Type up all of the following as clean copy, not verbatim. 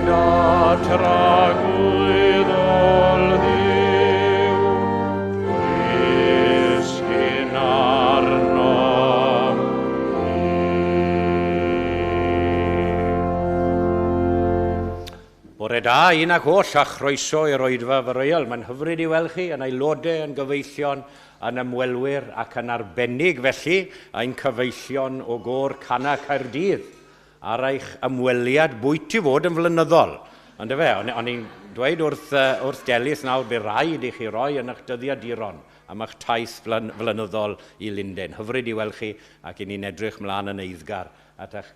da tragwyddol Dduw, ddisgyn arnom ni. Bore da, un ac oll, a chroeso i'r oedfa foreol. Mae'n hyfryd i weld chi yn aelodau, yn gyfeillion, yn ymwelwyr ac yn arbennig felly ein cyfeillion o Gôr Cana Caerdydd ar eich ymweliad bwyty fod yn flynyddol. Ond fe, o'n i'n dweud wrth Delyth nawr, bydd rhaid i chi roi yn eich dyddiaduron am eich taith flynyddol i Lundain. Hyfryd i weld chi ac i ni'n edrych mlaen yn eiddgar at eich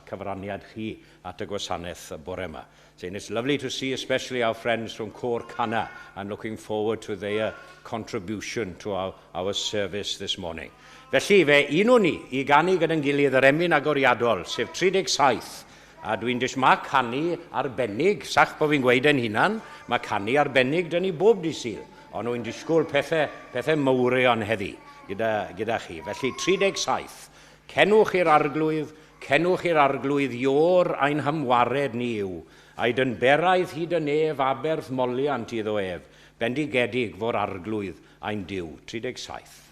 cyfraniad chi at y gwasanaeth y bore yma. Saying it's lovely to see especially our friends from Côr Cana. I'm looking forward to their contribution to our service this morning. Felly, fe unwn ni i ganu gyda'n gilydd yr emyn agoriadol, sef 37. A dwi'n mae canu arbennig, sach bod fi'n gweud yn hunan, mae canu arbennig dyn ni bob dydd Sul. Ond wy'n disgwyl pethau mawrion heddi gyda chi. Felly, 37. Cenwch i'r arglwydd, cenwch i'r arglwydd, Iôr ein hymwared ni yw, a'i dynberaidd hyd y nef aberth moliant iddo ef, bendigedig fo'r arglwydd ein Duw. 37.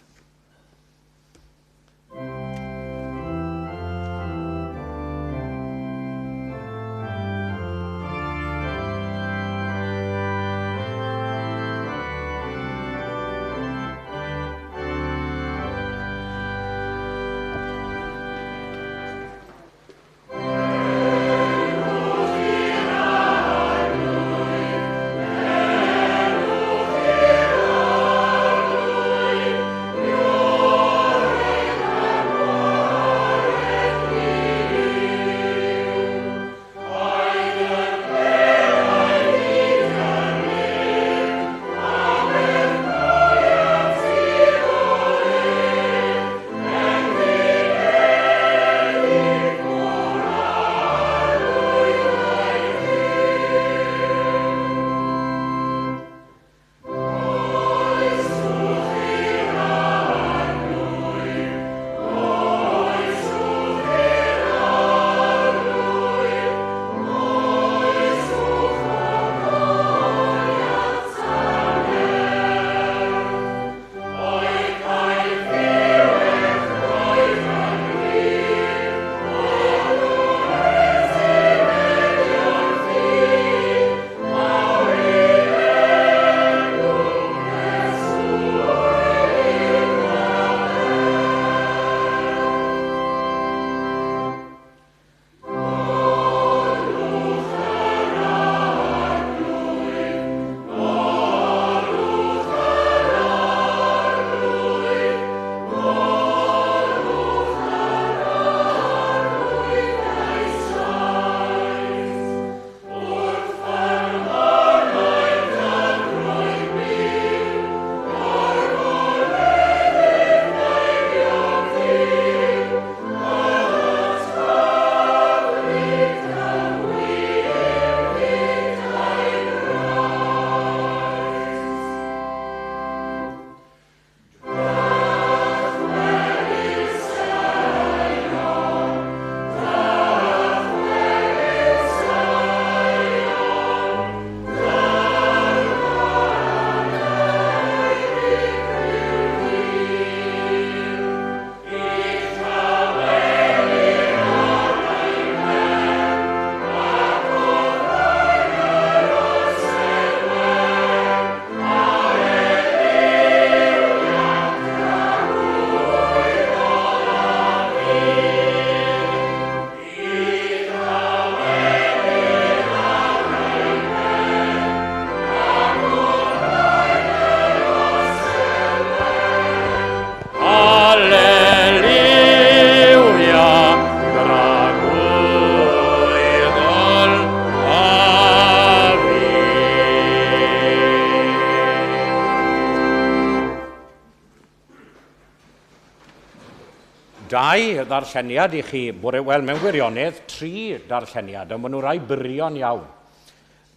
Dau ddarlleniad i chi, bore, wel, mewn gwirionedd, tri darlleniad, ond maen nhw rai byrion iawn.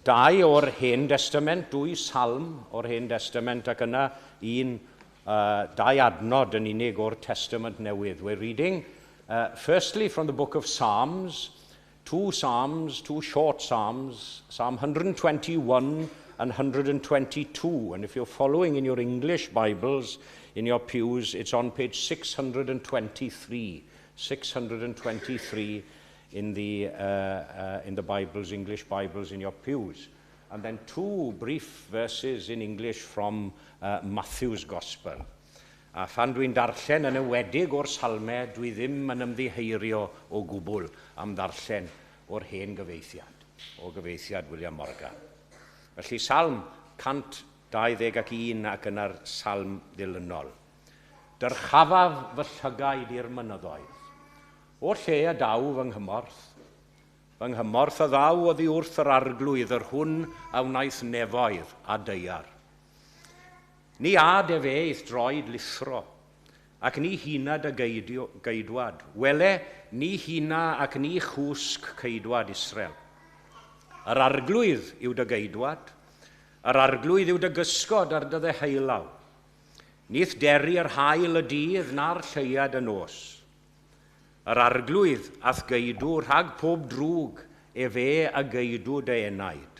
Dau o'r Hen Destament, dwy salm o'r Hen Destament, ac yna dau adnod yn unig o'r Testament Newydd. We're reading, firstly from the book of Psalms, Two psalms, two short psalms, Psalm 121 and 122. And if you're following in your English Bibles, in your pews, it's on page 623. 623 in the Bibles, English Bibles in your pews. And then two brief verses in English from Matthew's Gospel. A phan dwi'n darllen yn enwedig o'r salmau, dwi ddim yn ymddiheirio o gwbl am ddarllen o'r hen gyfeithiad, o gyfeithiad William Morgan. Felly Salm 121 ac yna'r salm ddilynol. Dyrchafaf fy llygaid i'r mynyddoedd. O lle y daw fy nghymorth? Fy nghymorth a ddaw oddi wrth yr arglwydd, yr hwn a wnaeth nefoedd a daear. Ni ad efe eith droed lithro, ac ni huna dy geidwad. Wele, ni huna ac ni chwsg ceidwad Israel. Yr arglwydd yw dy geidwad, yr arglwydd yw dy gysgod ar dy ddeheullaw. Nith deri yr haul y dydd na'r lleuad y nos. Yr arglwydd ath geidw rhag pob drwg, efe a geidw dy enaid.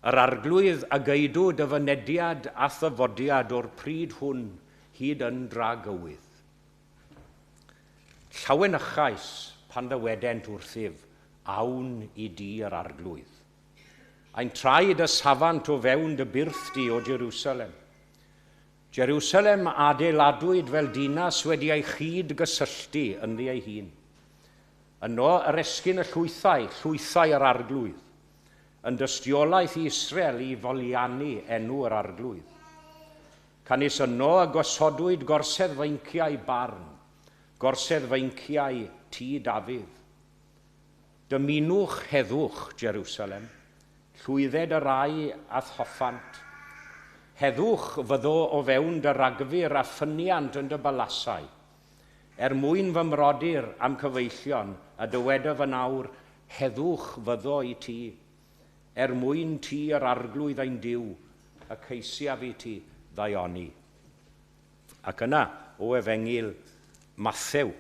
Yr arglwydd a geidw dy fynediad a thyfodiad o'r pryd hwn hyd yn dragywydd. Llawenychais pan ddywedent wrthyf, awn i di yr arglwydd. Ein traed y safant o fewn dy byrth di o Jerusalem. Jerusalem adeiladwyd fel dinas wedi ei chyd gysylltu ynddi ei hun. Yno yr esgyn y llwythau, llwythau yr arglwydd, yn dystiolaeth i Israel i foliannu enw yr arglwydd. Canys yno y gosodwyd gorsedd feinciau barn, gorsedd feinciau tŷ Dafydd. Dymunwch heddwch, Jerusalem, llwydded y rai a'th hoffant. Heddwch fyddo o fewn dy ragfyr a ffyniant yn dy balasau. Er mwyn fy mrodyr am cyfeillion, a dywedaf yn awr, heddwch fyddo i ti. Er mwyn ti yr arglwydd ein Duw, y ceisiaf i ti ddaioni. Ac yna, o Efengyl Mathew,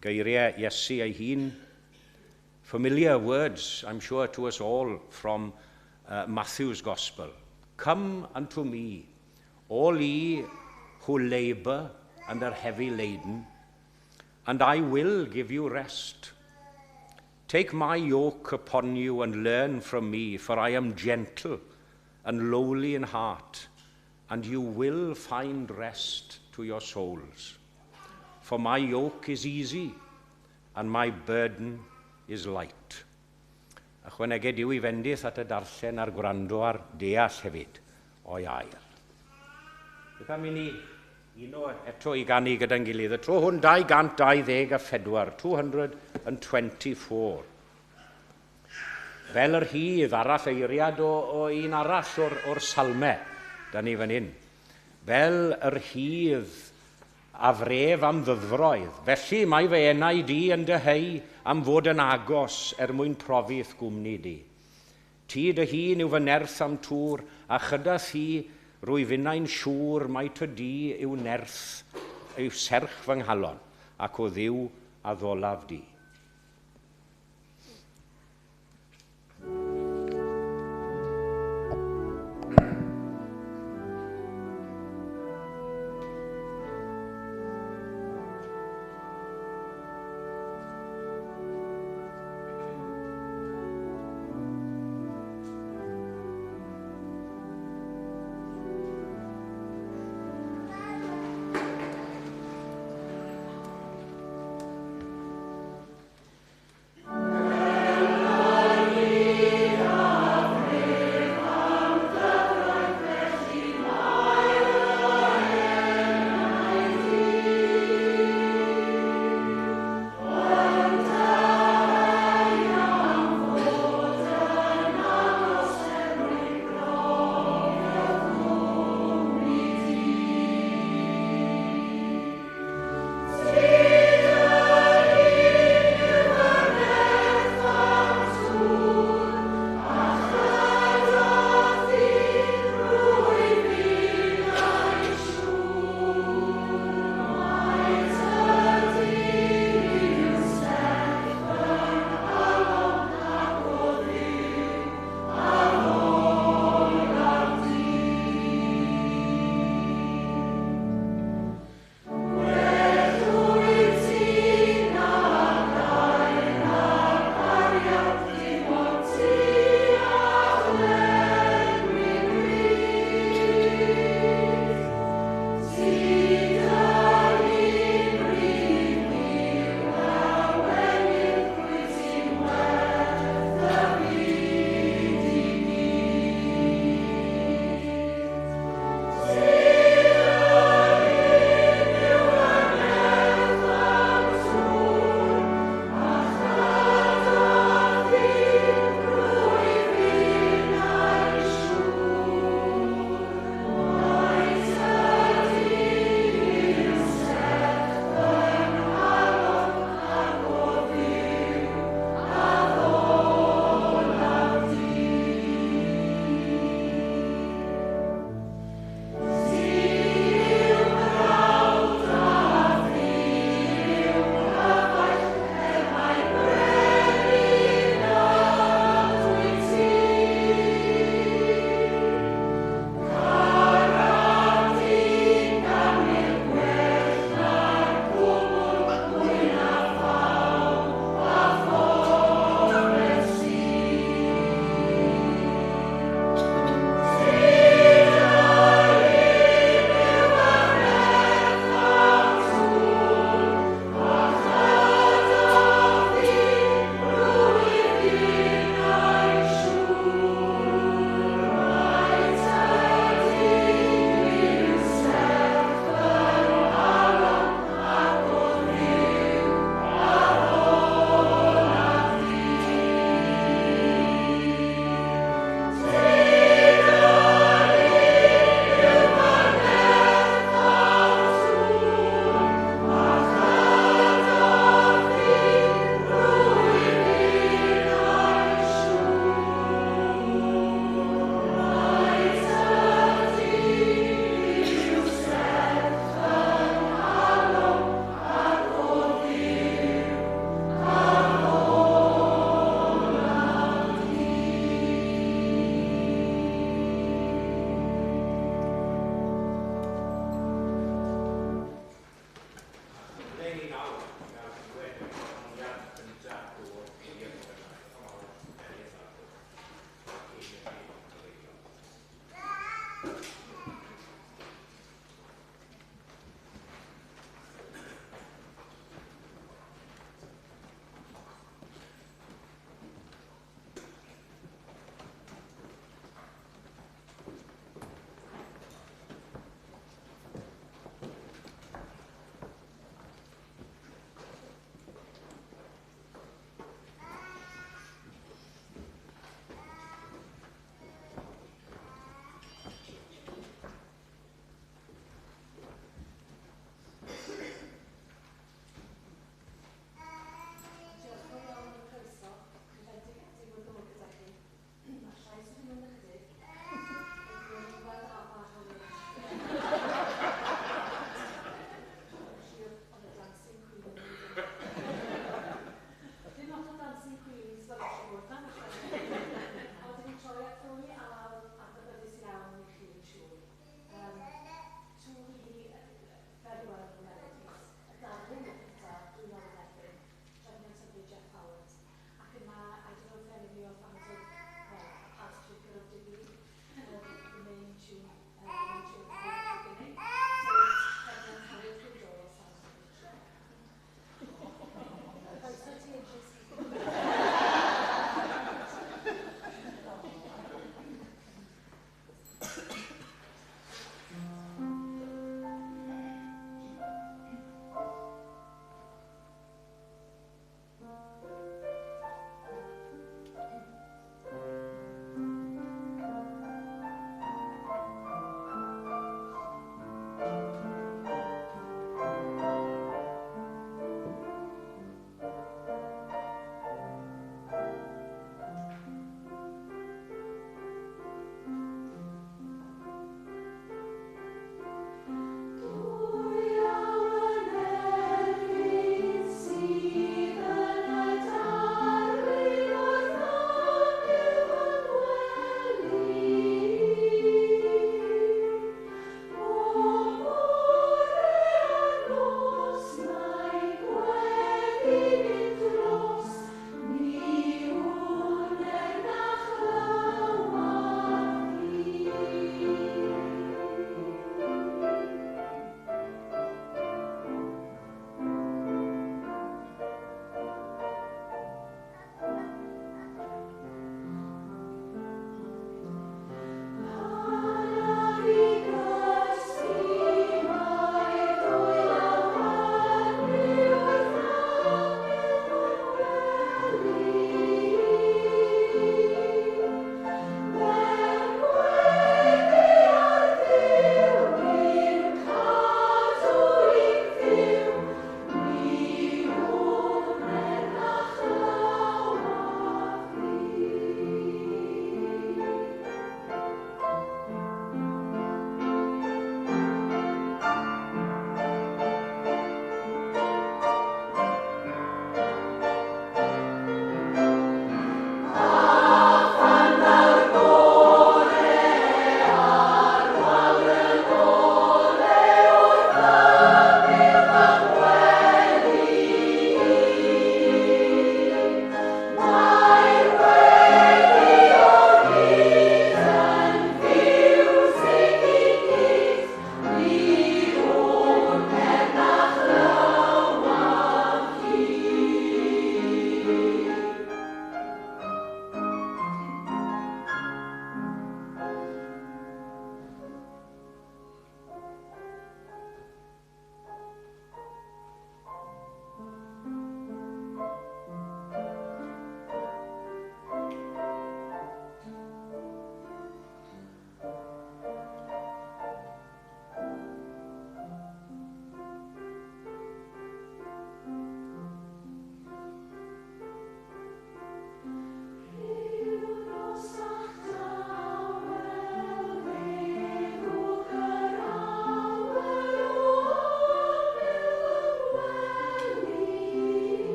geiriau Iesu ei hun, familiar words, I'm sure, to us all from Matthew's Gospel. Come unto me, all ye who labour and are heavy laden, and I will give you rest. Take my yoke upon you and learn from me, for I am gentle and lowly in heart, and you will find rest to your souls. For my yoke is easy and my burden is light. Ychwaneged yw i fendith at y darllen a'r gwrando a'r deall hefyd o'i air. Beth am i ni uno eto i ganu gyda'n gilydd? Y tro hwn 224, 224. Fel yr hydd arall eiriad o un arall o'r salmau, da ni fan hyn. Fel yr hydd a fref am ddyfroedd. Felly mae fy enau di yn dyheu am fod yn agos er mwyn profi i'th gwmni di. Ti dy hun yw fy nerth am tŵr, a chyda thi rwy finnau'n siŵr mai ty di yw nerth, yw serch fy nghalon, ac o Dduw a ddolaf di.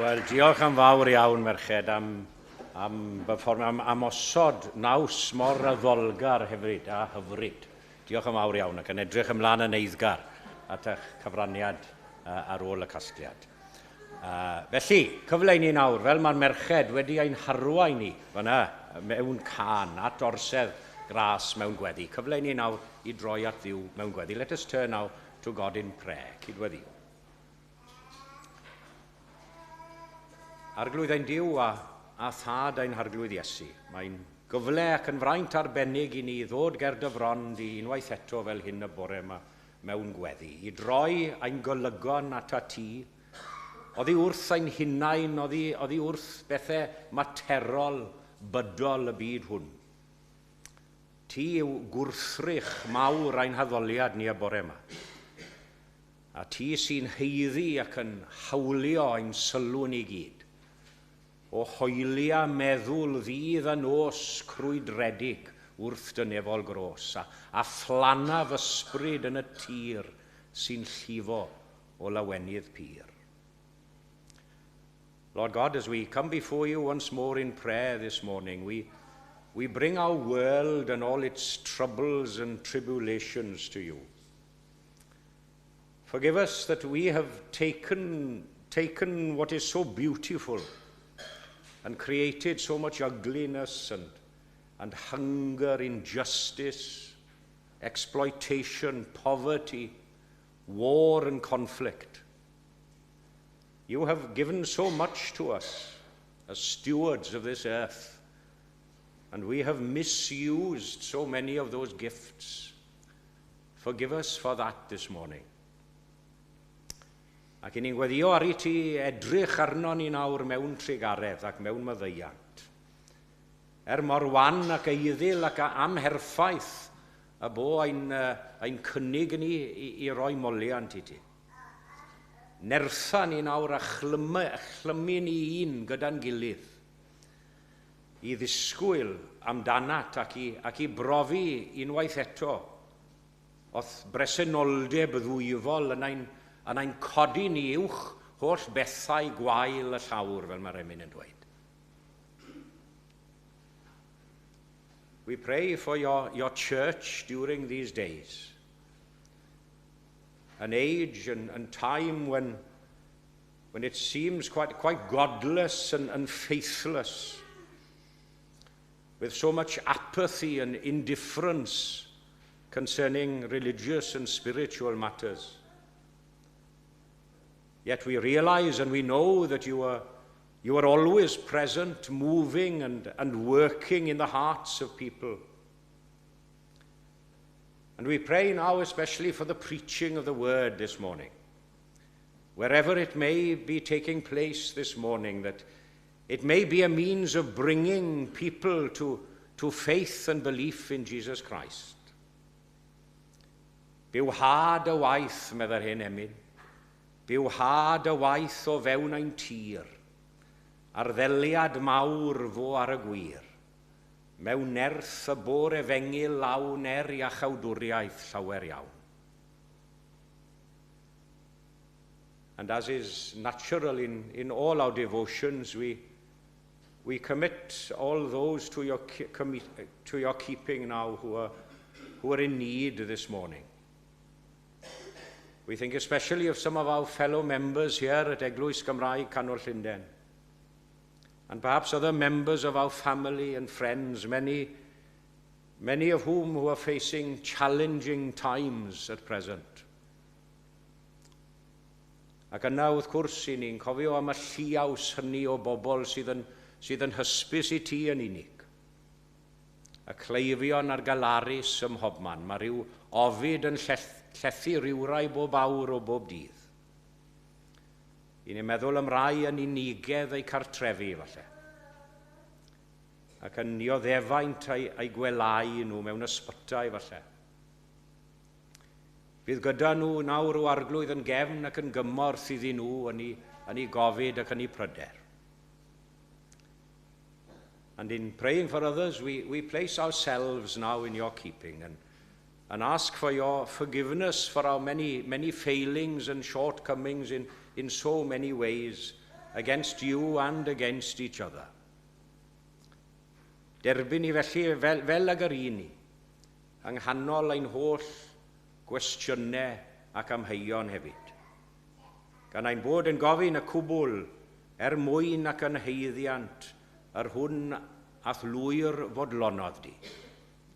Wel, diolch yn fawr iawn, merched, am osod naws mor addolgar hefyd a hyfryd. Diolch yn fawr iawn ac yn edrych ymlaen yn eiddgar at eich cyfraniad ar ôl y casgliad. Felly, cyfle i ni nawr, fel mae'r merched wedi ein harwain ni fanna mewn cân at orsedd gras mewn gweddi. Cyfle i ni nawr i droi at Dduw mewn gweddi. Let us turn now to God in prayer. Cydweddio. Arglwydd ein Duw a Thad ein Harglwydd Iesu, mae'n gyfle ac yn fraint arbennig i ni ddod ger dy fron di unwaith eto fel hyn y bore yma mewn gweddi, i droi ein golygon atat ti, oddi wrth ein hunain, oddi wrth bethau materol, bydol y byd hwn. Ti yw gwrthrych mawr ein haddoliad ni y bore yma. A ti sy'n haeddu ac yn hawlio ein sylw ni gyd. O hoelia meddwl ddydd a nos crwydredig wrth dy nefol gros, a phlanna f'ysbryd yn y tir sy'n llifo o lawenydd pur. Lord God, as we come before you once more in prayer this morning, we bring our world and all its troubles and tribulations to you. Forgive us that we have taken what is so beautiful and created so much ugliness and hunger, injustice, exploitation, poverty, war and conflict. You have given so much to us as stewards of this earth, and we have misused so many of those gifts. Forgive us for that this morning. Ac i ni'n gweddio ar i ti edrych arno ni nawr mewn trugaredd ac mewn maddeuant. Er mor wan ac eiddil ac amherffaith y bo ein cynnig ni i roi moliant i ti. Nertha ni nawr a chlymu ni un gyda'n gilydd i ddisgwyl amdanat ac i brofi unwaith eto o'th bresenoldeb ddwyfol yn ein codi ni uwch holl bethau gwael y llawr, fel mae'r emyn yn dweud. We pray for your church during these days. An age and time when it seems quite godless and faithless, with so much apathy and indifference concerning religious and spiritual matters. Yet we realize and we know that you are always present, moving and working in the hearts of people. And we pray now especially for the preaching of the word this morning. Wherever it may be taking place this morning, that it may be a means of bringing people to faith and belief in Jesus Christ. Bywhad y waith, meddai'r hen emyn. Bywhad y waith o fewn ein tir, arddeliad mawr fo ar y gwir, mewn nerth y bo'r efengyl lawn er iachawdwriaeth llawer iawn. And as is natural in all our devotions, we commit all those to your keeping now who are in need this morning. We think especially of some of our fellow members here at Eglwys Gymraeg Canol Llundain, and perhaps other members of our family and friends, many of whom who are facing challenging times at present. Ac yna, wrth gwrs, i ni'n cofio am y lliaws hynny o bobl sydd yn hysbys i ti yn unig. Y cleifion a'r galarus ym mhobman, mae rhyw ofid yn llethu rhywrai bob awr o bob dydd. I ni'n meddwl am rai yn unigedd eu cartrefi, falle. Ac yn nioddefaint eu gwelâu nhw mewn ysbytai, falle. Bydd gyda nhw nawr o Arglwydd yn gefn ac yn gymorth iddyn nhw yn eu gofid ac yn eu pryder. And in praying for others, we place ourselves now in your keeping and ask for your forgiveness for our many, many failings and shortcomings in so many ways against you and against each other. Derbyn ni felly fel ag yr un ni, yng nghanol ein holl gwestiynau ac amheuon hefyd. Gan ein bod yn gofyn y cwbl er mwyn ac yn haeddiant yr hwn a'th lwyr fodlonodd di,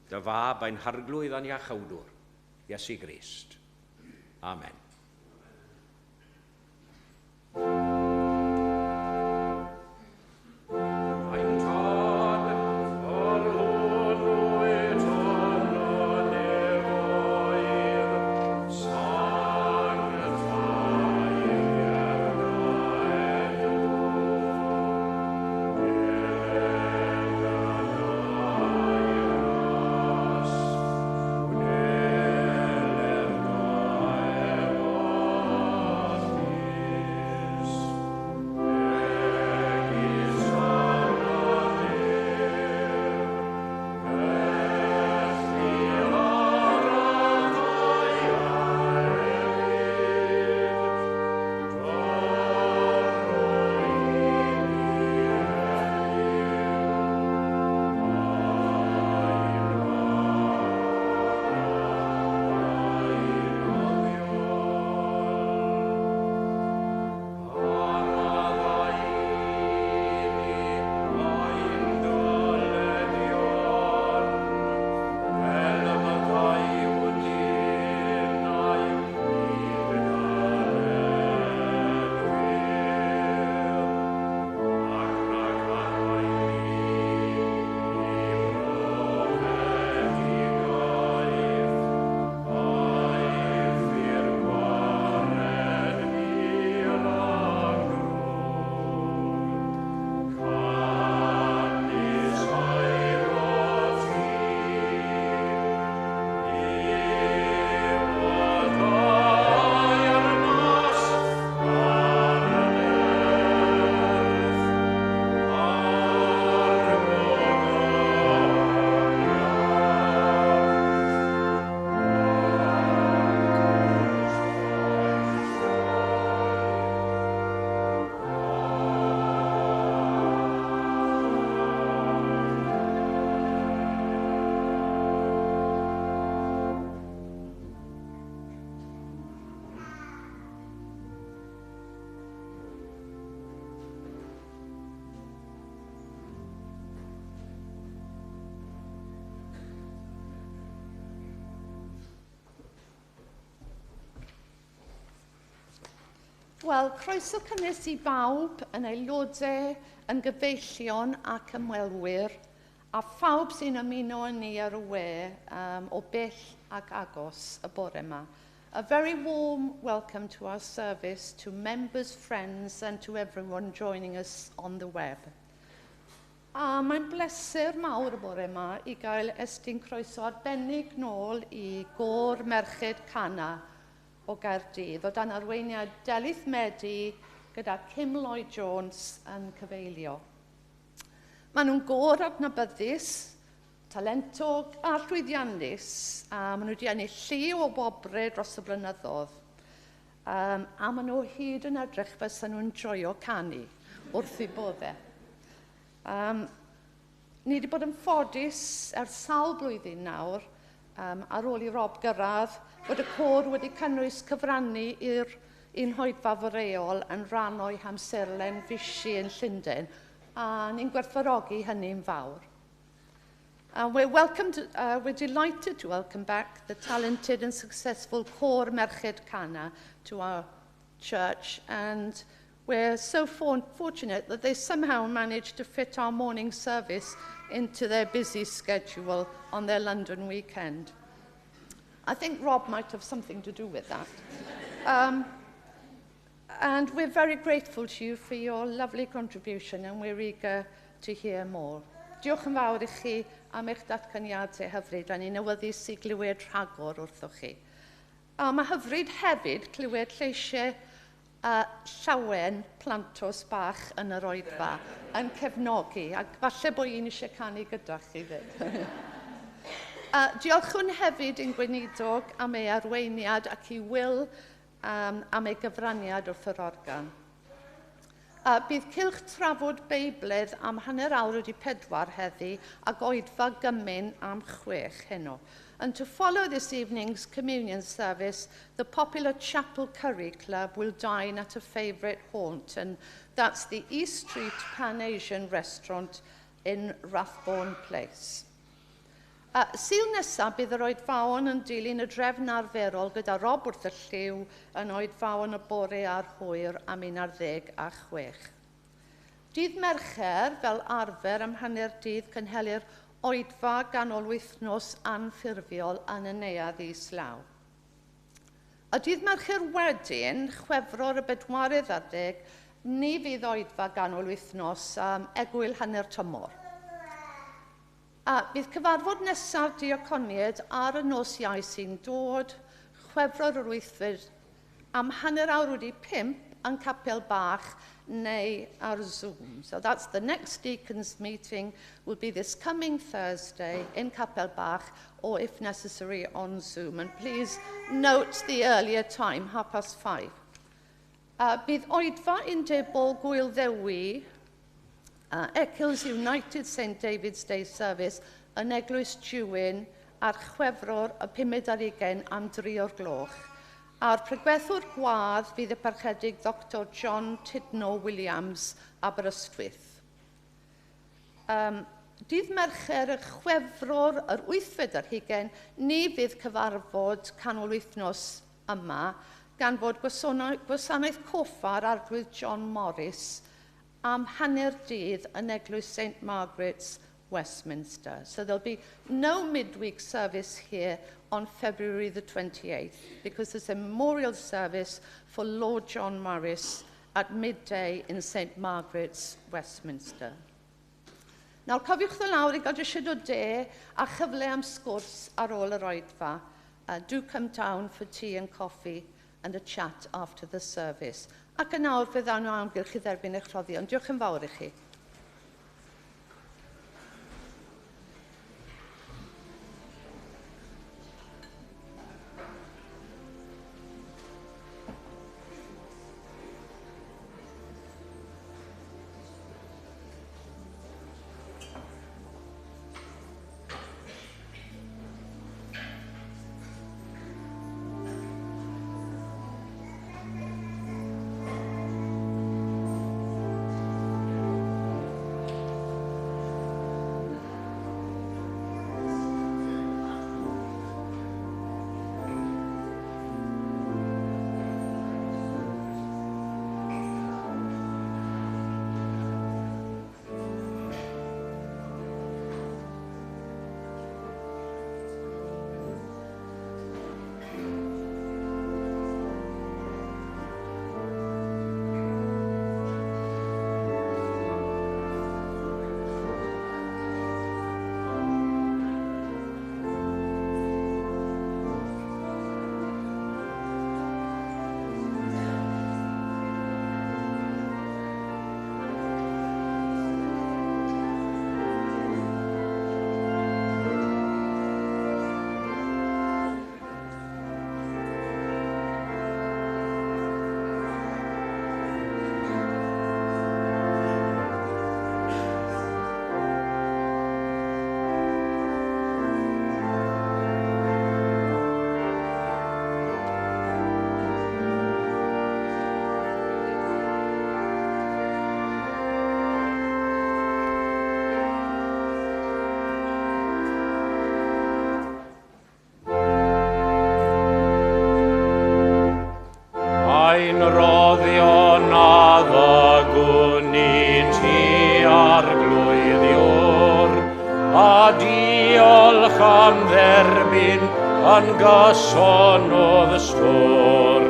dy fab ein harglwydd a'n iachawdwr, Iesu Grist. Amen. Ein Tad, yr hwn wyt yn y nefoedd, sanctaidd dy enw. Ded dy deyrnas, wneler dy ewyllys, megis yn y nef, felly ar y ddaear hefyd. Dyro i ni heddiw ein bara beunyddiol. A maddau i ni ein dyledion, fel y maddeuwn ninnau i'n dyledwyr. Ac rhag arwain ni i brofedigaeth, eithr gwared ni rhag drwg. Canys eiddo ti yw y deyrnas a'r nerth a'r gogoniant. Wel, croeso cynnes i bawb yn aelodau, yn gyfeillion ac ymwelwyr, a phawb sy'n ymuno â ni ar y we o bell ac agos y bore yma. A very warm welcome to our service, to members, friends and to everyone joining us on the web. A mae'n bleser mawr y bore yma i gael estyn croeso arbennig nôl i Gôr Merched Cana o Gaerdydd, o dan arweiniad Delyth Medi gyda Kim Lloyd Jones yn cyfeilio. Maen nhw'n gôr adnabyddus, talentog a llwyddiannus, a maen nhw wedi ennill llu o wobrau dros y blynyddoedd. A maen nhw hyd yn edrych fel 'sa nhw'n joio canu wrth eu boddau. Ni wedi bod yn ffodus ers sawl blwyddyn nawr, ar ôl i Rob gyrraedd, bod y côr wedi cynnwys cyfrannu i'r un hoedfa foreol yn rhan o'i hamserlen fishi yn Llundain, a ni'n gwerthfawrogi hynny'n fawr. We're delighted to welcome back the talented and successful Côr Merched Cana to our church, and we're so fortunate that they somehow managed to fit our morning service into their busy schedule on their London weekend. I think Rob might have something to do with that. And we're very grateful to you for your lovely contribution, and we're eager to hear more. Diolch yn fawr i chi am eich datganiadau hyfryd, a ni'n awyddus i glywed rhagor wrthoch chi. A mae hyfryd hefyd clywed lleisiau llawen plantos bach yn yr oedfa yn cefnogi, ac falle bod un eisiau canu gyda chi 'fyd. Diolchwn hefyd i'n gweinidog am ei arweiniad ac i Will am ei gyfraniad wrth yr organ. Bydd cylch trafod Beibledd am 4:30 heddi ac oedfa gymun am 6 heno. And to follow this evening's communion service, the popular Chapel Curry Club will dine at a favourite haunt, and that's the East Street Pan-Asian restaurant in Rathbone Place. Sul nesaf bydd yr oedfaon yn dilyn y drefn arferol gyda Rob wrth y llyw yn oedfaon y bore a'r hwyr am 16:15. Dydd Mercher, fel arfer am 12:30, cynhelir oedfa ganol wythnos anffurfiol yn y neuadd islaw. Y dydd Mercher wedyn, Chwefror y 24, ni fydd oedfa ganol wythnos egwyl hanner tymor. A bydd cyfarfod nesaf diaconiaid ar y nos Iau sy'n dod, Chwefror yr 8, am 5:30 yn Capel Bach neu ar Zoom. So that's the next deacons meeting will be this coming Thursday in Capel Bach or if necessary on Zoom. And please note the earlier time, 5:30. Bydd oedfa undebol Gwyl Ddewi, Eccles United St David's Day Service yn Eglwys Dewin ar Chwefror y 25 am 3 o'r gloch. A'r pregethwr gwadd fydd y parchedig Dr John Tudno Williams, Aberystwyth. Dydd Mercher y Chwefror yr 28, ni fydd cyfarfod canol wythnos yma gan fod gwasanaeth coffa ar Arglwydd John Morris am 12:30 yn Eglwys St Margaret's, Westminster. So there'll be no midweek service here on February the 28th because there's a memorial service for Lord John Morris at midday in St Margaret's, Westminster. Nawr, cofiwch ddod lawr i gael disied o de a chyfle am sgwrs ar ôl yr oedfa. Do come down for tea and coffee and a chat after the service. Ac yn awr fe ddawn nhw amgylch i dderbyn eich rhoddion. Diolch yn fawr i chi. Ein roddion a ddygwn i ti Arglwydd Iôr, a diolch am dderbyn yn gyson o fy stôr,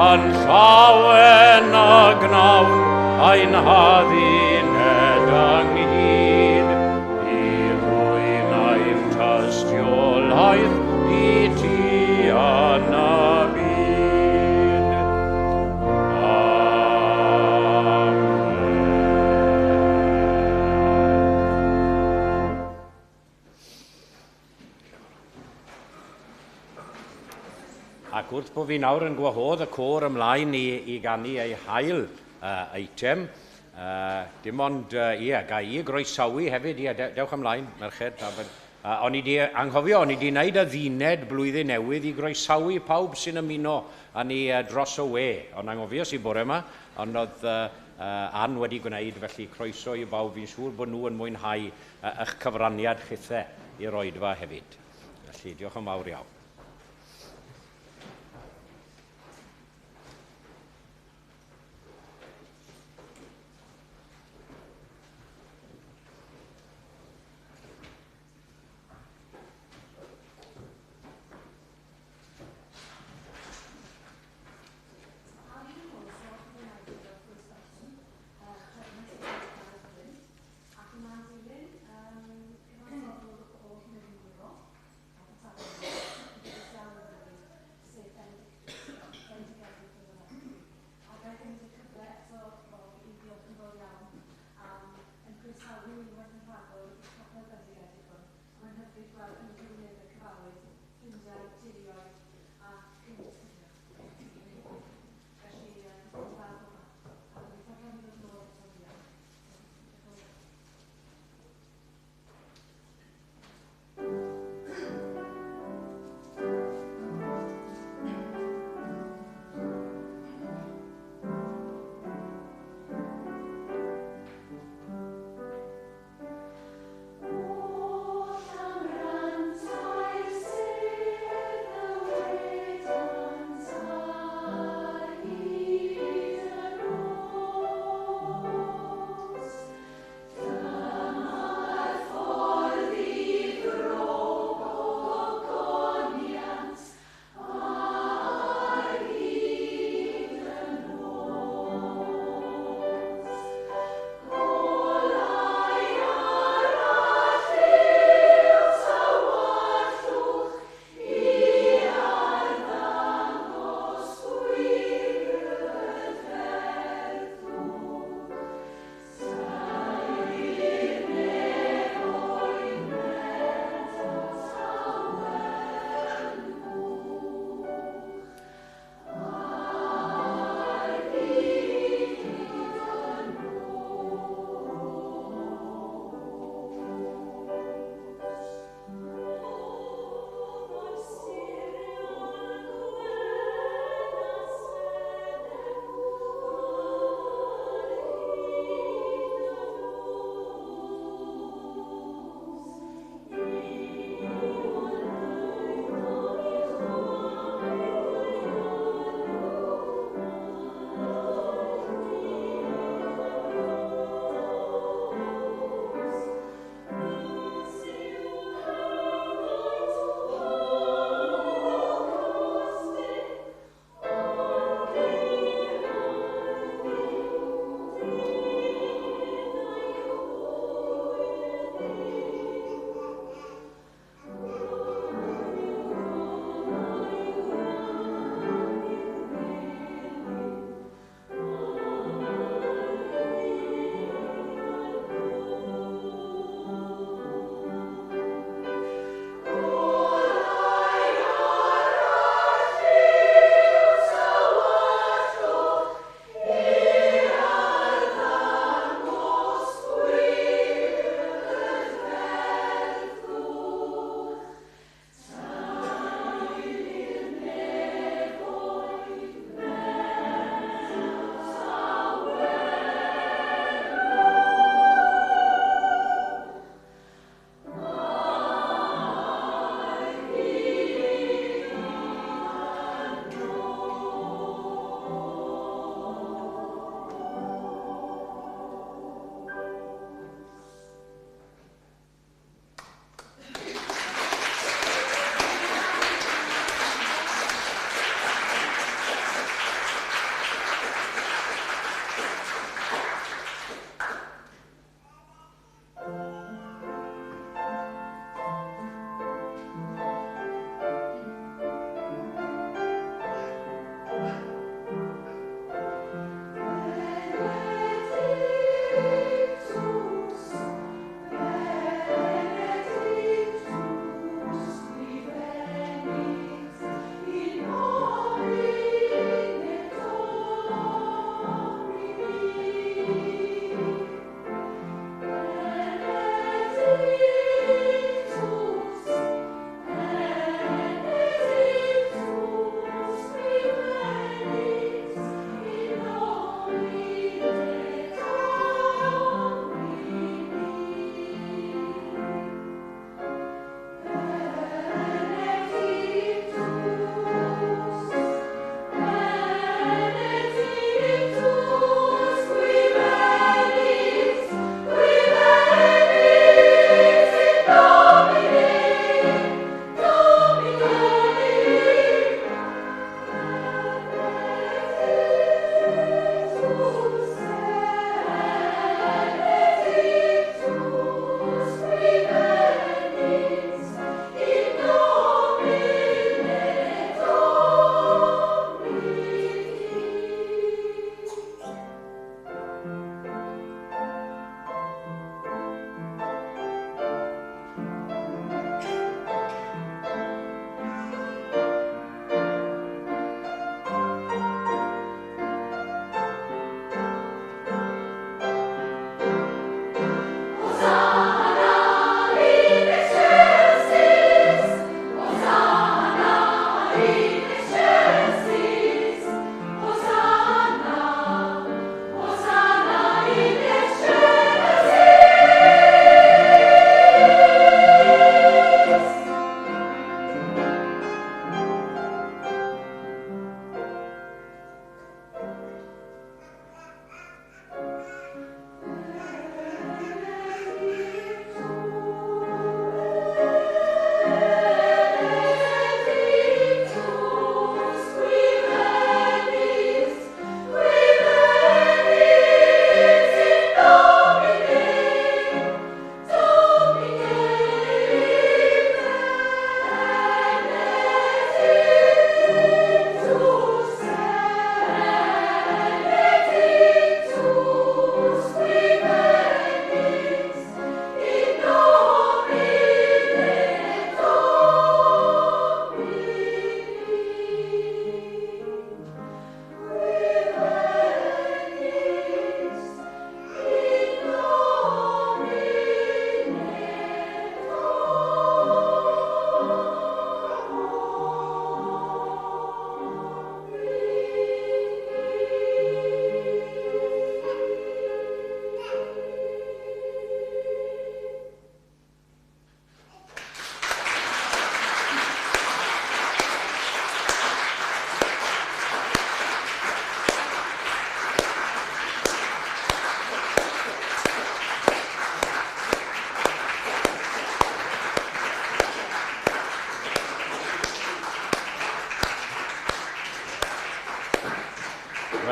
yn llawen a gnawn ein hadduned ynghyd, i ddwyn ein tystiolaeth i ti yn y byd. Amen. Ac wrth bod fi nawr yn gwahodd y côr ymlaen i ganu ei hail eitem, Dim ond, ie, ga i groesawu hefyd, ie, dewch ymlaen, merched. O'n i di anghofio, o'n i di wneud adduned blwyddyn newydd i groesawu pawb sy'n ymuno â ni dros y we. Ond anghofies i bore yma, ond oedd Ann wedi gwneud, felly croeso i bawb. Fi'n siŵr bod nhw yn mwynhau eich cyfraniad chithe i'r oedfa hefyd. Felly, diolch yn fawr iawn.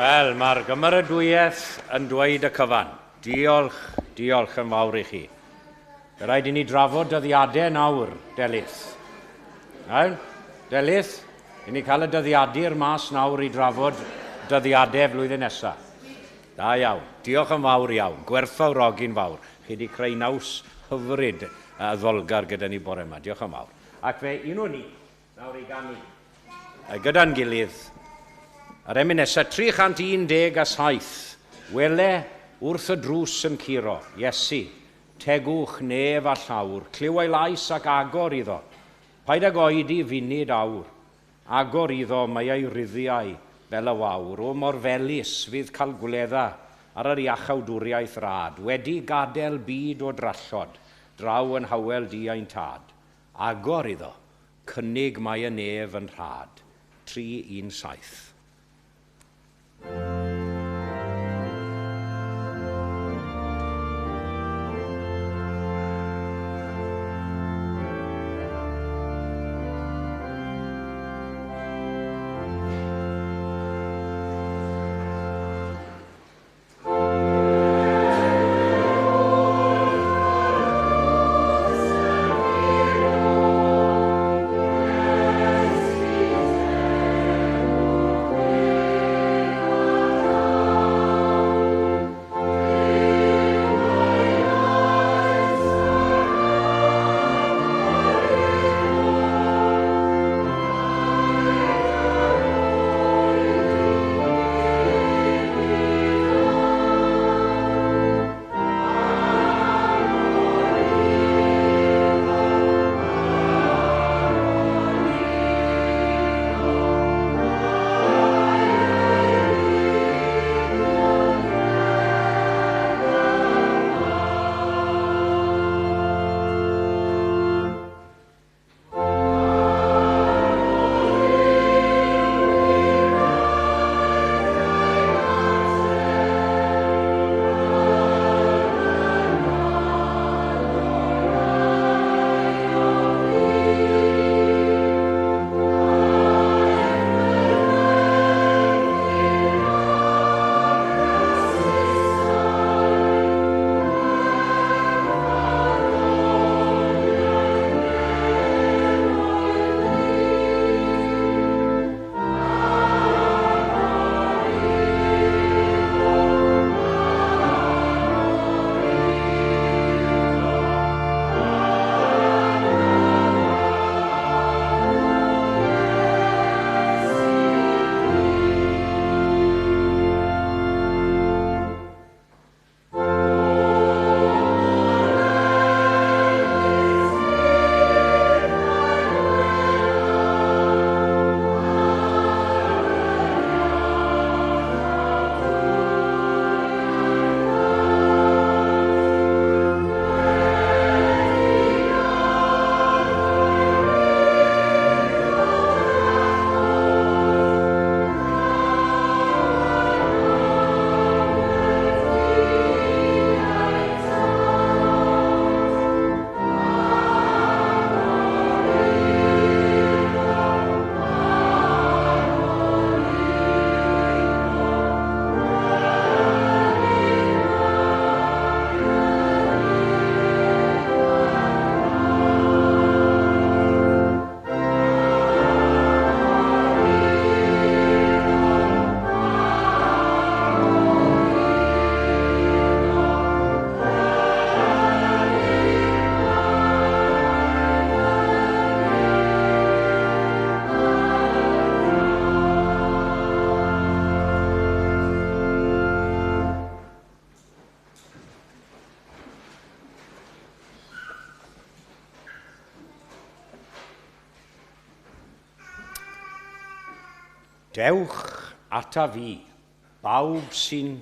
Wel, mae'r gymeradwyaeth yn dweud y cyfan. Diolch, diolch yn fawr i chi. Fe rhaid i ni drafod dyddiadau nawr, Delyth. Iawn? Delyth, i ni cael y dyddiadur mas nawr i drafod dyddiadau flwyddyn nesaf. Da iawn. Diolch yn fawr iawn. Gwerthfawrogi'n fawr. Chi wedi creu naws hyfryd a ddolgar gyda ni bore yma. Diolch yn fawr. Ac fe unwn ni nawr i ganu. A gyda'n gilydd, yr emyn nesaf 317, wele wrth y drws yn curo, Iesu, tegwch nef a llawr, clyw ei lais ac agor iddo. Paid ag oedi funud awr, agor iddo mae ei ruddiau fel y wawr, o mor felys fydd cael gwledda ar yr iachawdwriaeth rad, wedi gadael byd o drallod, draw yn hawel di ein tad. Agor iddo, cynnig mae y nef yn rhad. 317. Dewch ata fi, bawb sy'n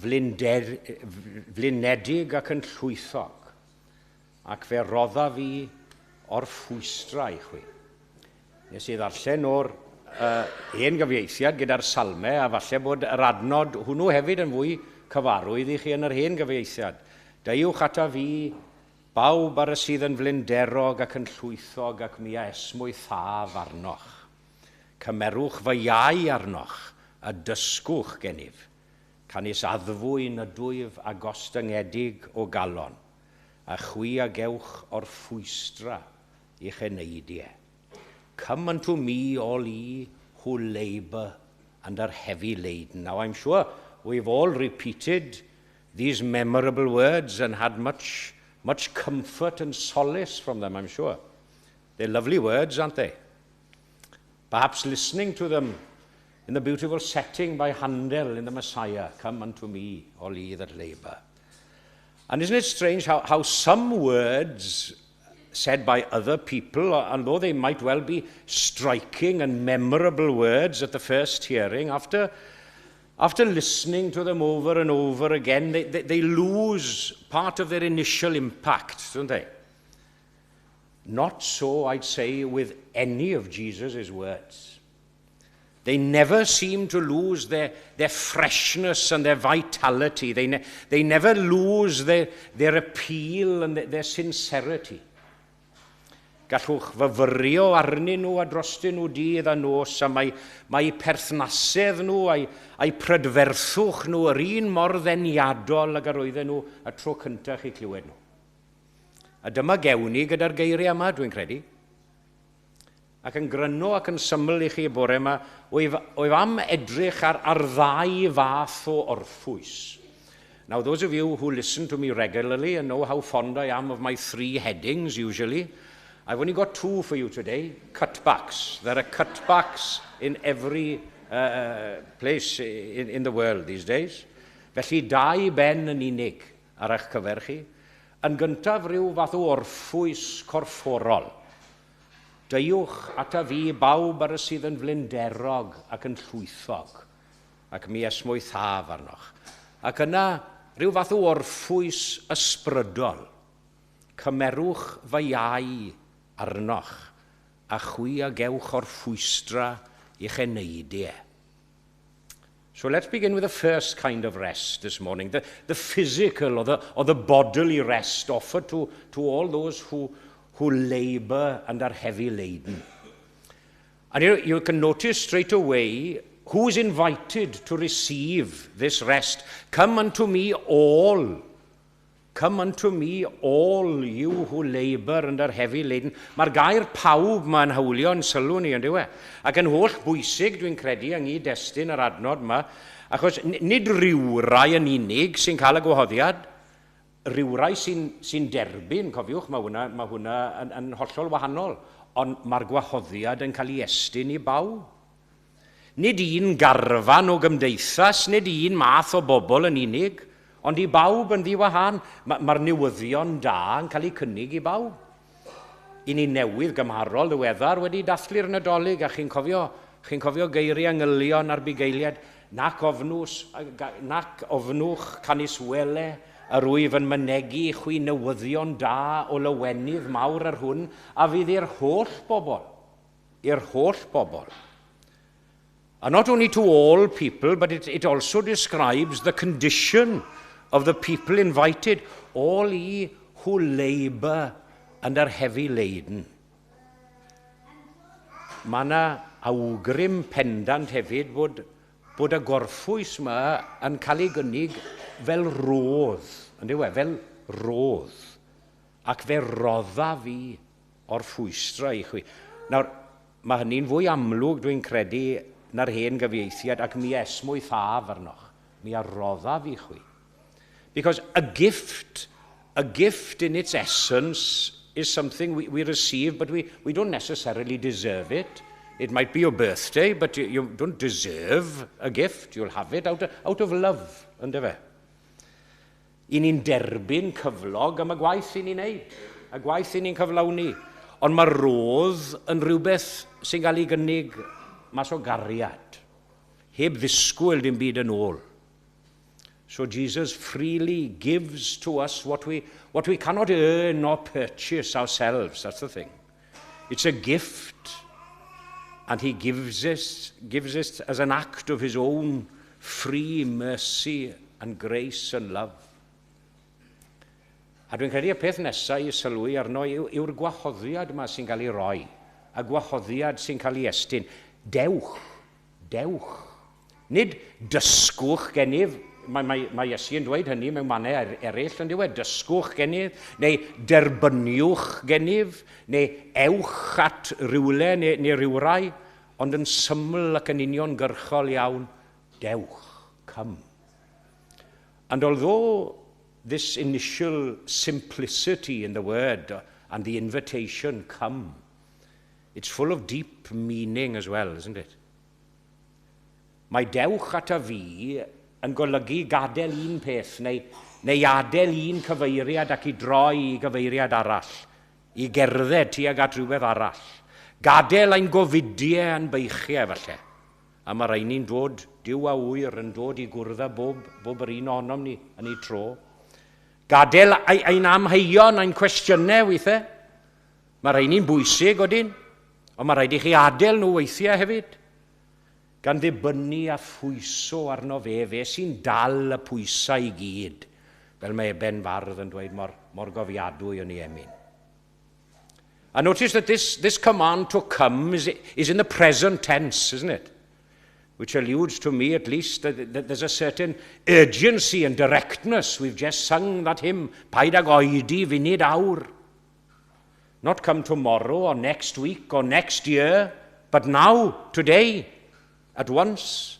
flinedig ac yn llwythog, ac fe rodda fi orffwystra i chwi. Nes i ddarllen o'r hen gyfieithiad gyda'r salmau, a falle bod yr adnod hwnnw hefyd yn fwy cyfarwydd i chi yn yr hen gyfieithiad. Deuwch ata fi, bawb ar y sydd yn flinderog ac yn llwythog ac mi a esmwythaf arnoch. Cymerwch fy iau arnoch a dysgwch gennyf, canys addfwyn ydwyf a gostyngedig o galon, a chwi a gewch orffwystra i'ch eneidiau. Come unto me, all ye who labour and are heavy laden. Now, I'm sure we've all repeated these memorable words and had much, much comfort and solace from them, I'm sure. They're lovely words, aren't they? Perhaps listening to them in the beautiful setting by Handel in the Messiah, "Come unto me, all ye that labour." And isn't it strange how some words said by other people, and though they might well be striking and memorable words at the first hearing, after listening to them over and over again, they lose part of their initial impact, don't they? Not so, I'd say, with any of Jesus' words. They never seem to lose their freshness and their vitality. They never lose their appeal and their sincerity. Gallwch fyfyrio arnyn nhw a drostyn nhw dydd a nos, a mae perthnasedd nhw a'i prydferthwch nhw yr un mor ddeniadol ag yr oedden nhw y tro cyntaf chi clywed nhw. A dyma gewn ni gyda'r geiriau yma, dwi'n credu. Ac yn gryno ac yn syml i chi y bore yma, wyf am edrych ar ddau fath o orffwys. Now, those of you who listen to me regularly and know how fond I am of my three headings usually, I've only got two for you today, cutbacks. There are cutbacks in every place in the world these days. Felly, dau ben yn unig ar eich cyfer chi. Yn gyntaf, rhyw fath o orffwys corfforol. Deuwch ata fi bawb ar y sydd yn flinderog ac yn llwythog, ac mi esmwythaf arnoch. Ac yna, rhyw fath o orffwys ysbrydol. Cymerwch fy iau arnoch, a chwi a gewch orffwystra i'ch eneidiau. So let's begin with the first kind of rest this morning, the physical or the bodily rest offered to all those who labour and are heavy laden. And you can notice straight away who is invited to receive this rest. "Come unto me all. Come unto me all you who labour and are heavy laden." Mae'r gair "pawb" mae'n hawlio yn sylw ni, on'd yw e? Ac yn holl bwysig, dwi'n credu, yng nghyd-destun yr adnod yma, achos nid rhywrai yn unig sy'n cael y gwahoddiad, rhywrai sy'n derbyn, cofiwch, mae hwnna yn hollol wahanol, ond mae'r gwahoddiad yn cael ei estyn i bawb. Nid un garfan o gymdeithas, nid un math o bobl yn unig, ond i bawb yn ddiwahan. Mae'r newyddion da yn cael ei cynnig i bawb. I ni newydd gymharol ddiweddar wedi dathlu'r Nadolig, a chi'n cofio geiriau angylion a'r bugeiliad, "Nac ofnws, nac ofnwch, canys wele, yr wyf yn mynegu chwi newyddion da o lawenydd mawr yr hwn, a fydd i'r holl bobl, i'r holl bobl." And not only to all people, but it also describes the condition of the people invited, "all ye who labour and are heavy laden." Mae yna awgrym pendant hefyd bod y gorffwys yma yn cael ei gynnig fel rodd, on'd yw e, fel rodd. "Ac fe rodda fi orffwystra i chwi." Nawr, mae hynny'n fwy amlwg, dwi'n credu, na'r hen gyfieithiad, "ac mi esmwythaf arnoch." "Mi a roddaf i chwi." Because a gift in its essence is something we receive, but we don't necessarily deserve it. It might be your birthday, but you don't deserve a gift. You'll have it out of love, on'd fe? I ni'n derbyn cyflog am y gwaith i ni'n neud, y gwaith i ni'n cyflawni. Ond mae rodd yn rhywbeth sy'n cael ei gynnig mas o gariad, heb ddisgwyl dim byd yn ôl. So Jesus freely gives to us what we cannot earn or purchase ourselves. That's the thing. It's a gift. And he gives us as an act of his own free mercy and grace and love. A dwi'n credu y peth nesaf i sylwi arno yw'r gwahoddiad yma sy'n cael ei roi, a gwahoddiad sy'n cael ei estyn. Dewch, dewch. Nid dysgwch gennyf, mae Iesu yn dweud hynny mewn mannau eraill yn diwedd, dysgwch gennyf, neu derbyniwch gennyf, neu ewch at rywle neu rywrai, ond yn syml ac yn uniongyrchol iawn, dewch, come. And although this initial simplicity in the word and the invitation, come, it's full of deep meaning as well, isn't it? Mae dewch ata fi yn golygu gadael un peth neu adael un cyfeiriad ac i droi i gyfeiriad arall, i gerdded tuag at rhywbeth arall. Gadael ein gofidiau a'n beichiau falle. A mae rhain ni'n dod, Duw a ŵyr, yn dod i gwrdd â bob yr un ohonom ni yn ei tro. Gadael ein amheuon, ein cwestiynau weithiau. Mae rhain ni'n bwysig, odyn, ond mae rhaid i chi adael nhw weithiau hefyd. Gan ddibynnu a phwyso arno fe, fe sy'n dal y pwysau i gyd, fel mae Eben Fardd yn dweud mor gofiadwy yn ei emyn. And notice that this command to come is in the present tense, isn't it? Which alludes to me, at least, that there's a certain urgency and directness. We've just sung that hymn, Paid ag oedi funud awr. Not come tomorrow or next week or next year, but now, today, at once.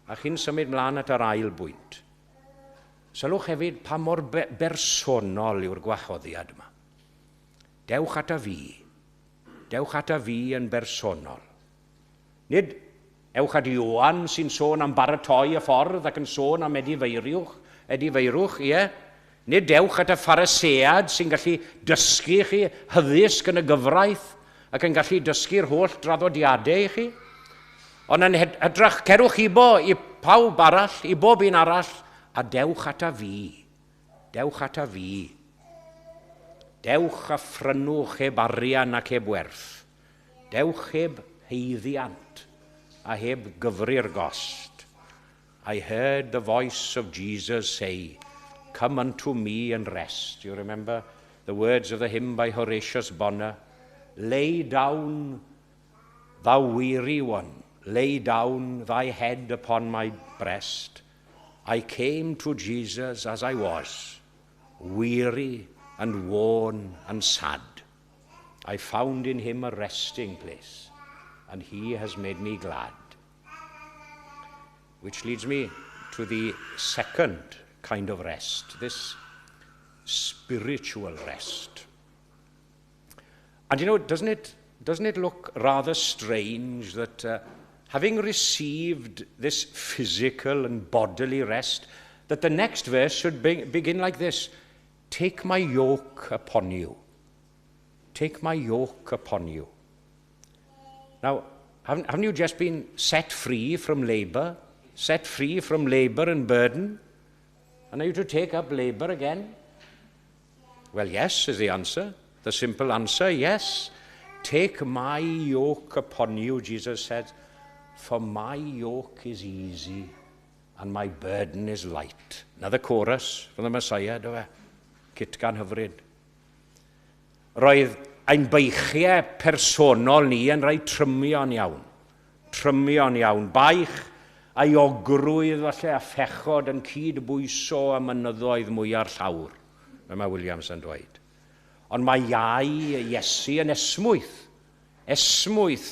A chi'n symud mlaen at yr ail bwynt. Sylwch hefyd pa mor bersonol yw'r gwahoddiad yma. Dewch ata fi. Dewch ata fi yn bersonol. Nid ewch at Ioan sy'n sôn am baratoi y ffordd ac yn sôn am edifeirwch, ie. Nid dewch at y Pharisead sy'n gallu dysgu chi hyddysg yn y gyfraith ac yn gallu dysgu'r holl draddodiadau i chi. Ond yn hytrach, cerwch ibo i pawb arall, i bob un arall, a dewch ata fi. Dewch ata fi. Dewch a phrynwch heb arian ac heb werth. Dewch heb haeddiant a heb gyfri'r gost. I heard the voice of Jesus say, Come unto me and rest. Do you remember the words of the hymn by Horatius Bonar? Lay down, thou weary one, lay down thy head upon my breast. I came to Jesus as I was, weary and worn and sad. I found in him a resting place, and he has made me glad. Which leads me to the second kind of rest, this spiritual rest. And doesn't it look rather strange that having received this physical and bodily rest, that the next verse should begin like this: Take my yoke upon you. Take my yoke upon you. Now, haven't you just been set free from labour? Set free from labour and burden? And are you to take up labour again? Well, yes, is the answer. The simple answer, yes. Take my yoke upon you, Jesus said, for my yoke is easy and my burden is light. Another chorus from the Messiah, do fe? Cytgan hyfryd. Roedd ein beichiau personol ni yn rhai trymion iawn. Trymion iawn. Baich a euogrwydd falle a phechod yn cydbwyso â mynyddoedd mwya'r llawr, fel mae Williams yn dweud. Ond mae iau Iesu yn esmwyth. Esmwyth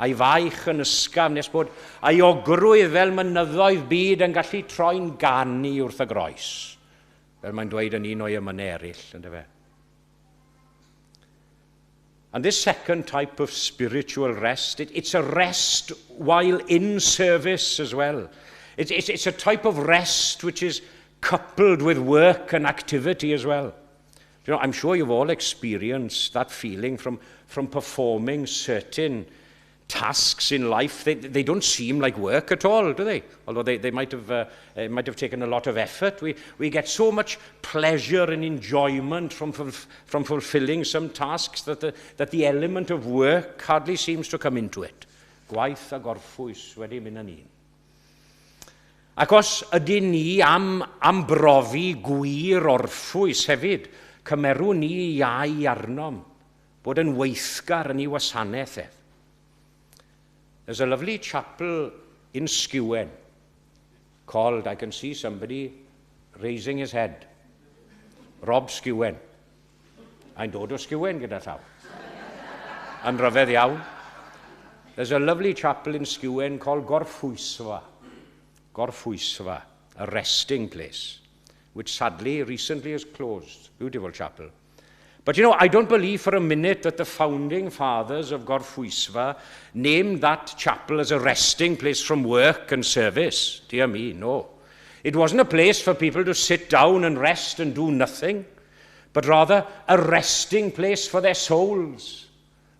a'i faich yn ysgafn nes bod euogrwydd fel mynyddoedd byd yn gallu troi'n ganu wrth y groes. Fel mae'n dweud yn un o'i emynau eraill, yndyfe? And this second type of spiritual rest, it's a rest while in service as well. It's a type of rest which is coupled with work and activity as well. I'm sure you've all experienced that feeling from performing certain tasks in life. They don't seem like work at all, do they? Although they might have taken a lot of effort. We get so much pleasure and enjoyment from fulfilling some tasks that the element of work hardly seems to come into it. Gwaith a gorffwys wedi mynd yn un. Ac os ydyn ni am brofi gwir orffwys hefyd, cymerwn ni iau arnom bod yn weithgar yn ei wasanaeth ef. There's a lovely chapel in Skewen called, I can see somebody raising his head, Rob Skewen. A'n dod o Skewen gyda llaw. Yn rhyfedd iawn. There's a lovely chapel in Skewen called Gorffwysfa. Gorffwysfa, a resting place, which sadly recently has closed. Beautiful chapel. But you know, I don't believe for a minute that the founding fathers of Gorffwysfa named that chapel as a resting place from work and service. Dear me, no. It wasn't a place for people to sit down and rest and do nothing, but rather a resting place for their souls,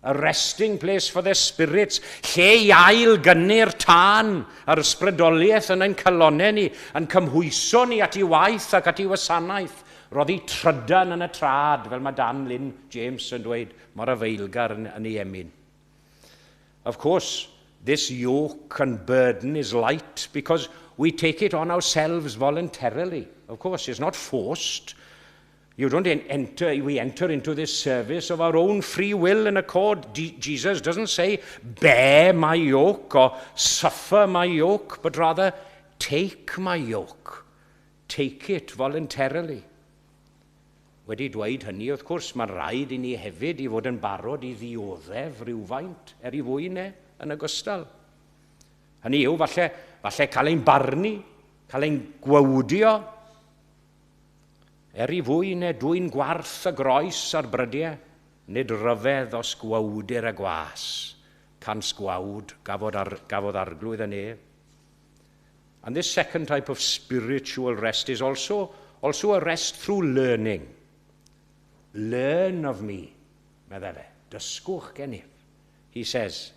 a resting place for their spirits, lle i ail gynnu'r tân a'r ysbrydoliaeth yn ein calonnau ni, yn cymhwyso ni at ei waith ac at ei wasanaeth, roddi trydan yn y trad, fel mae Dan Lynn James yn dweud, mor afaelgar yn ei emyn. Of course, this yoke and burden is light because we take it on ourselves voluntarily. Of course, it's not forced. You don't enter, we enter into this service of our own free will and accord. Jesus doesn't say, "Bear my yoke" or "suffer my yoke," but rather, "Take my yoke." Take it voluntarily. Wedi dweud hynny, wrth gwrs, mae'n rhaid i ni hefyd i fod yn barod i ddioddef rhywfaint er ei fwyn e yn ogystal. Hynny yw, falle cael ein barnu, cael ein gwawdio, er ei fwyn e dwyn gwarth y groes ar brydiau, nid rhyfedd os gwawdir y gwas, cans gwawd gafodd Arglwydd y nef. And this second type of spiritual rest is also a rest through learning. "Learn of me," meddai fe, "dysgwch gennyf." He says,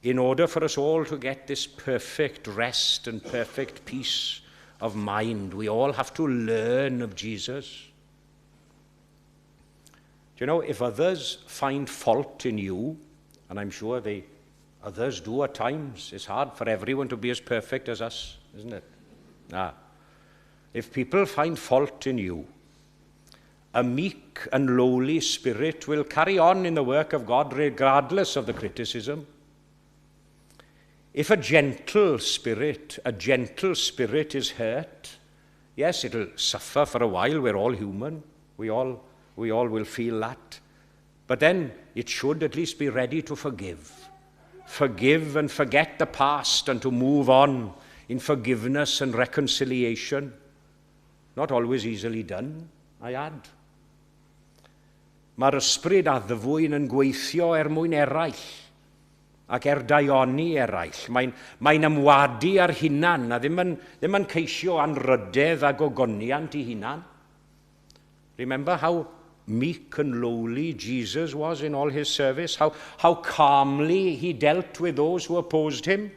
in order for us all to get this perfect rest and perfect peace of mind, we all have to learn of Jesus. Do you know, if others find fault in you, and I'm sure they others do at times, it's hard for everyone to be as perfect as us, isn't it? Ah. If people find fault in you, a meek and lowly spirit will carry on in the work of God regardless of the criticism. If a gentle spirit is hurt, yes, it'll suffer for a while. We're all human. We all will feel that. But then it should at least be ready to forgive. Forgive and forget the past and to move on in forgiveness and reconciliation. Not always easily done, I add. Mae'r ysbryd addfwyn yn gweithio er mwyn eraill ac er daioni eraill. Mae'n ymwadu ar hunan a ddim yn ceisio anrydedd a gogoniant i hunan. Remember how meek and lowly Jesus was in all his service? How calmly he dealt with those who opposed him?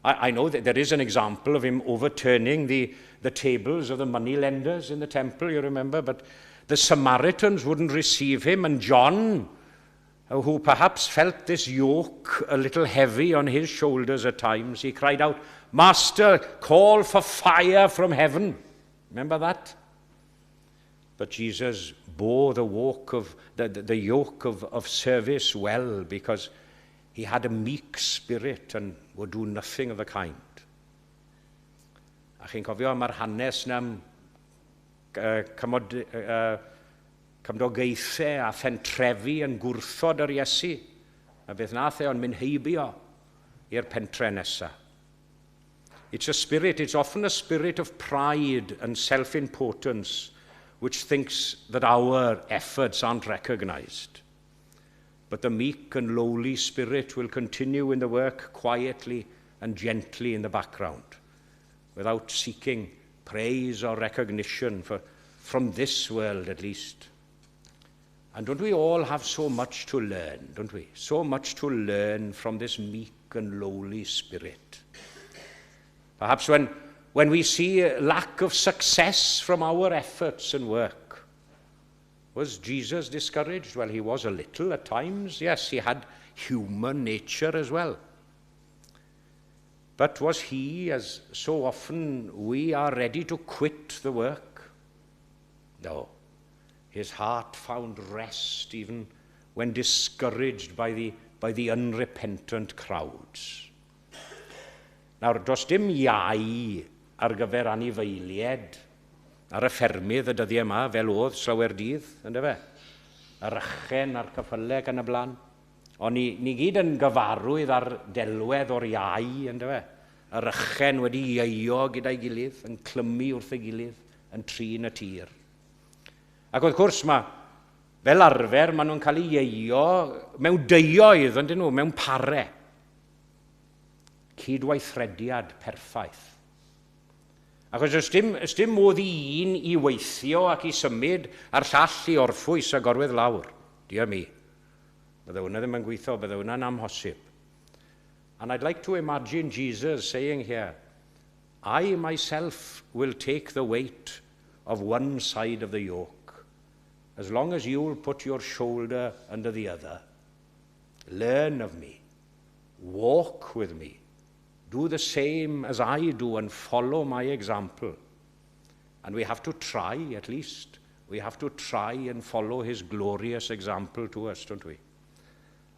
I know that there is an example of him overturning the tables of the moneylenders in the temple, you remember, but the Samaritans wouldn't receive him, and John, who perhaps felt this yoke a little heavy on his shoulders at times, he cried out, "Master, call for fire from heaven." Remember that? But Jesus bore the yoke of service well because he had a meek spirit and would do nothing of the kind. A chi'n cofio am yr hanes na am cymdogaethau a phentrefi yn gwrthod yr Iesu. A beth nath e ond mynd heibio i'r pentre nesaf. It's often a spirit of pride and self-importance which thinks that our efforts aren't recognized. But the meek and lowly spirit will continue in the work quietly and gently in the background, without seeking praise or recognition from this world at least. And don't we all have so much to learn, don't we? So much to learn from this meek and lowly spirit. Perhaps when we see a lack of success from our efforts and work. Was Jesus discouraged? Well, he was a little at times. Yes, he had human nature as well. But was he, as so often we are, ready to quit the work? No. His heart found rest even when discouraged by the unrepentant crowds. Nawr, does dim iau ar gyfer anifeiliaid ar y ffermydd y dyddiau yma, fel oedd slawer dydd, yndyfe? Yr ychen a'r ceffylau ac yn y blaen. Ond ni gyd yn gyfarwydd ar delwedd o'r iau, yndyfe? Yr ychen wedi ieio gyda'i gilydd, yn clymu wrth ei gilydd, yn trin y tir. Ac wrth gwrs, mae, fel arfer, maen nhw'n cael eu ieio mewn deuoedd, yndyn nhw, mewn pare. Cydweithrediad perffaith. Achos oes dim, oes dim modd i un i weithio ac i symud a'r llall i orffwys a gorwedd lawr. Dear me. Bydde hwnna ddim yn gweithio, bydde hwnna'n amhosib. And I'd like to imagine Jesus saying here, I myself will take the weight of one side of the yoke, as long as you'll put your shoulder under the other. Learn of me. Walk with me. Do the same as I do and follow my example. And we have to try, at least. We have to try and follow his glorious example to us, don't we?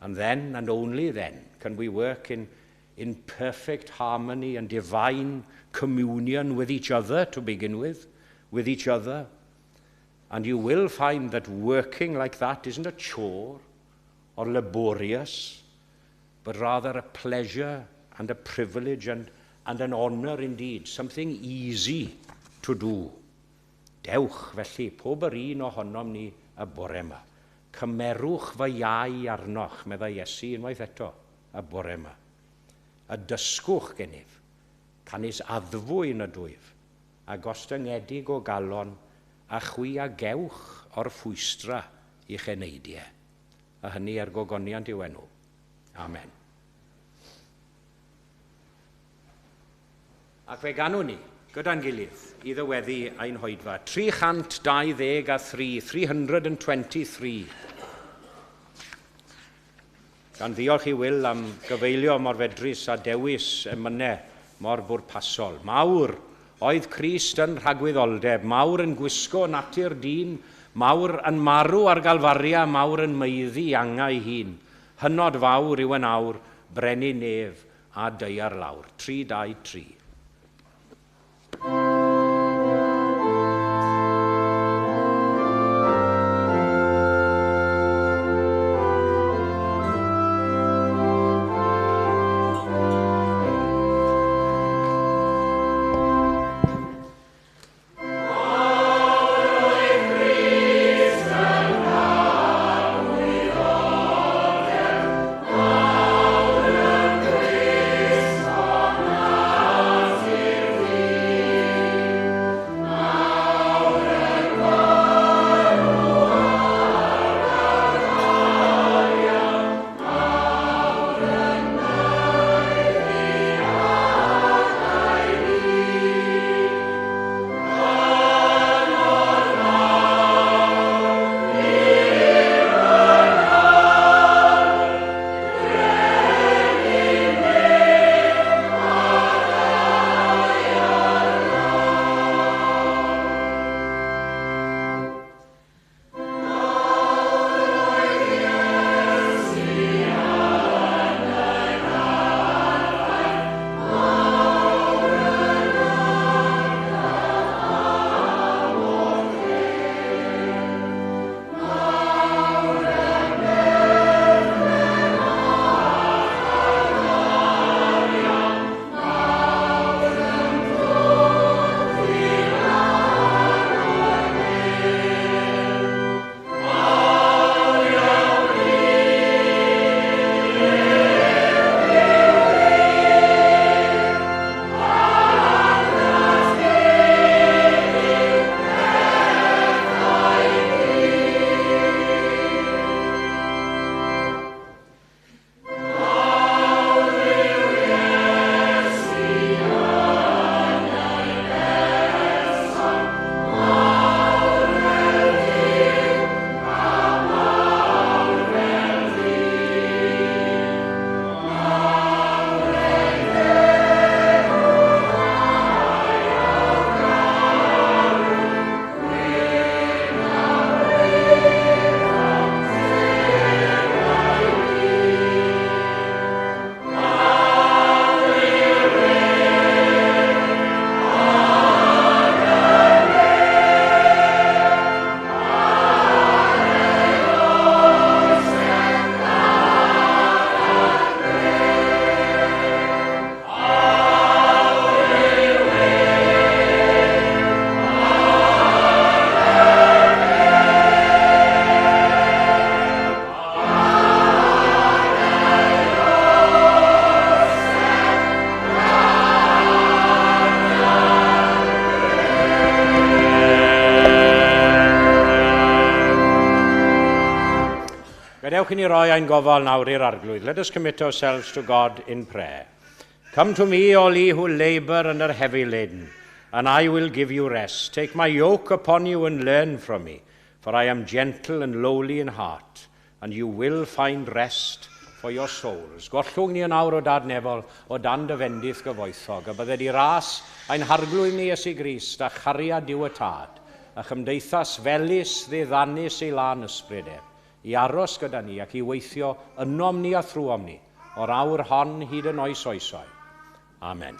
And then, and only then, can we work in perfect harmony and divine communion with each other to begin with each other. And you will find that working like that isn't a chore or laborious, but rather a pleasure and a privilege and an honour indeed, something easy to do. Dewch felly, pob yr un ohonom ni y bore yma. Cymerwch fy iau arnoch, meddai Iesu unwaith eto, y bore yma. A dysgwch gennyf, canys addfwyn ydwyf, a gostyngedig o galon, a chwi a gewch orffwystra i'ch eneidiau. A hynny er gogoniant i'w enw. Amen. Ac fe ganwn ni, gyda'n gilydd, i ddyweddu ein hoedfa. 323, 323. Gan ddiolch i Wil am gyfeilio mor fedrus a dewis emynau mor bwrpasol. Mawr oedd Crist yn rhagwyddoldeb, mawr yn gwisgo natur dyn, mawr yn marw ar Galfaria, mawr yn maeddu angau hun. Hynod fawr yw yn awr, brenin nef a daear lawr. 3, 2, 3. Gadewch i ni roi ein gofal nawr i'r Arglwydd. Let us commit ourselves to God in prayer. Come to me, all ye who labour and are heavy laden, and I will give you rest. Take my yoke upon you and learn from me, for I am gentle and lowly in heart, and you will find rest for your souls. Gollwng ni yn awr, O Dad nefol, o dan dy fendith gyfoethog, a bydded i ras ein Harglwydd ni Iesu Grist a chariad Duw y Tad, a chymdeithas felys ddiddanus ei lân ysbryd ef, i aros gyda ni ac i weithio ynom ni a thrwom ni, o'r awr hon hyd yn oes oesoedd. Amen.